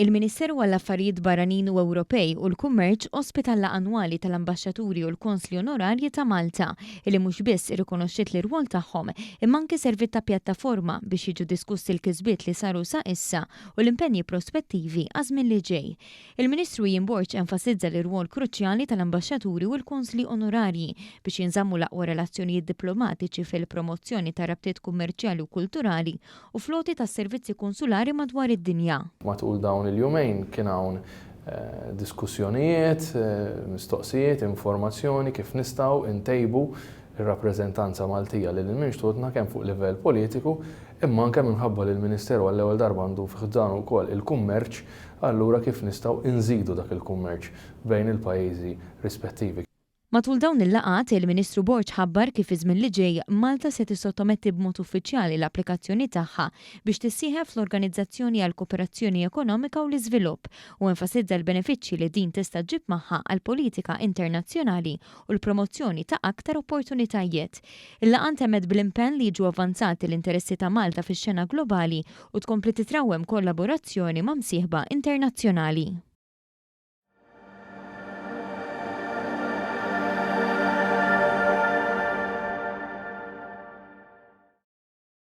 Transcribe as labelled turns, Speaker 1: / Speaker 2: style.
Speaker 1: Il-Ministeru għall-Affarijiet Barranin u Ewropej u l-Kummerċ ospita l-laqgħa annwali tal-Ambaxxaturi u l-Konsli Onorarji ta' Malta, illi mhux biss irrikonoxxiet l-irwol tagħhom, imma anki serviet ta' pjattaforma biex jiġu diskussi l-kisbiet li saru sa issa u l-impenji prospettivi għaż-żmien li ġej. Il-Ministru Ian Borg enfasizza l-irwol kruċjali tal-Ambaxxaturi u l-Konsli Onorarji biex jinżammu l-aqwa relazzjonijiet diplomatiċi fil-promozzjoni ta' rabtiet kummerċjali u kulturali u fl-għoti ta' servizzi konsulari madwar id-dinja.
Speaker 2: Matul dawn il-jumejn kien hawn diskussjonijiet, mistoqsijiet, informazzjoni kif nistgħu ntejbu r-rappreżentanza Maltija lil hinn minn xtutna kemm fuq livell politiku imma anke minħabba li l-Ministeru għall-ewwel darba għandu fi ħdanu wkoll il-kummerċ, allura kif nistgħu nżidu dak il-kummerċ bejn il-pajjiżi rispettivi.
Speaker 1: Matul dawn il-laqgħat, il-Ministru Borg ħabbar kif fiż-żmien li ġej Malta se tissottometti b'mod uffiċjali l-applikazzjoni tagħha biex tissieħeb fl-Organizzazzjoni għall-Kooperazzjoni Ekonomika u l-Iżvilupp u enfasizza l-benefiċċji li din tista' ġġib magħha għall-politika internazzjonali u l-promozzjoni ta' aktar opportunitajiet. Il-laqgħa ntemmet bl-impenn li jiġu avvanzati l-interessi ta' Malta fix-xena globali u tkompli titrawwem kollaborazzjoni ma' msieħba internazzjonali.